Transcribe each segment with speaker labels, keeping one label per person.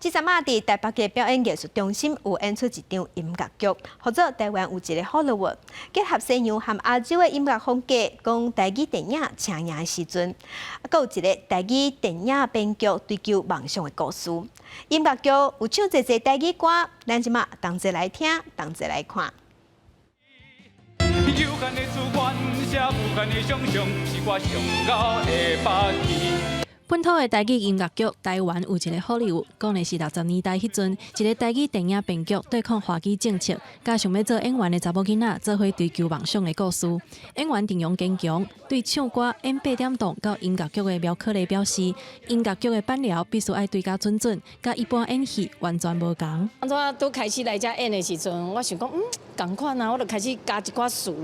Speaker 1: 這陣仔佇台北嘅表演藝術中心有演出一場音樂劇，號做台灣有一个好萊塢，結合西洋和亞洲的音樂風格，講台語電影車贏的時陣，啊，閣有一个台語電影編劇追求夢想的故事。音樂劇有唱濟濟台語歌，咱這馬同齊來聽，同齊來看。
Speaker 2: 有限的資源，寫無限的想象，是我上𠢕的霸氣。
Speaker 3: 本土的台語音樂劇《台灣有一个好萊塢》，講的是60年代彼陣，一个台語電影編劇對抗華語政策，佮想欲做演員的查某囡仔做伙追求夢想的故事。演員陣容堅強，對唱歌演八點檔到音樂劇的苗可麗表示，音樂劇的板料必須愛對甲準準，佮一般演戲完全無仝。
Speaker 4: 當初拄開始來遮演的時陣，我想講，仝款啊，我就開始加一寡詞。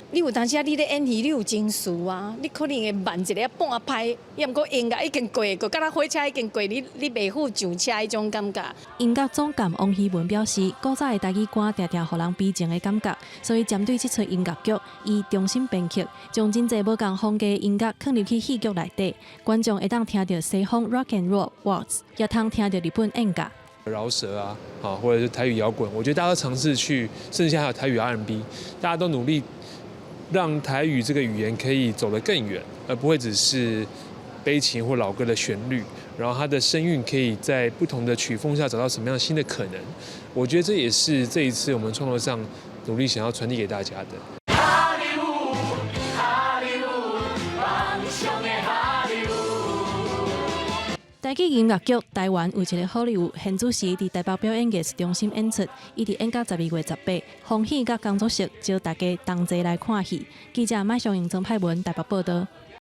Speaker 4: 你有當時啊，你咧演戲，你有情緒啊，你可能會慢一个半拍，抑毋過音樂已經過，閣敢若火車已經過，你袂赴上車彼種感覺。
Speaker 3: 音樂總監王希文表示，古早的台語歌定定予人悲情的感覺，所以針對這齣音樂劇，伊重新編曲，將真濟無仝風格的音樂囥入去戲劇內底，觀眾會當聽著西方 rock and roll、waltz，也通聽著日本演歌。
Speaker 5: 饒舌啊，啊，或者是台語搖滾，我覺得大家都嘗試去，甚至現在還有台語 R&B，大家都努力讓台語這個語言可以走得更遠，而不會只是悲情或老歌的旋律，然後它的聲韻可以在不同的曲風下找到什麼樣新的可能。我覺得這也是這一次我們創作上努力想要傳遞給大家的。
Speaker 2: 哈利塢，哈利塢，夢想的哈利塢。
Speaker 3: 台語音樂劇《台灣有一个好萊塢》現主時佇台北表演藝術中心演出，一直演到12月18。歡喜佮工作室招大家同齊來看戲。記者麥尚盈、曾派文台北報道。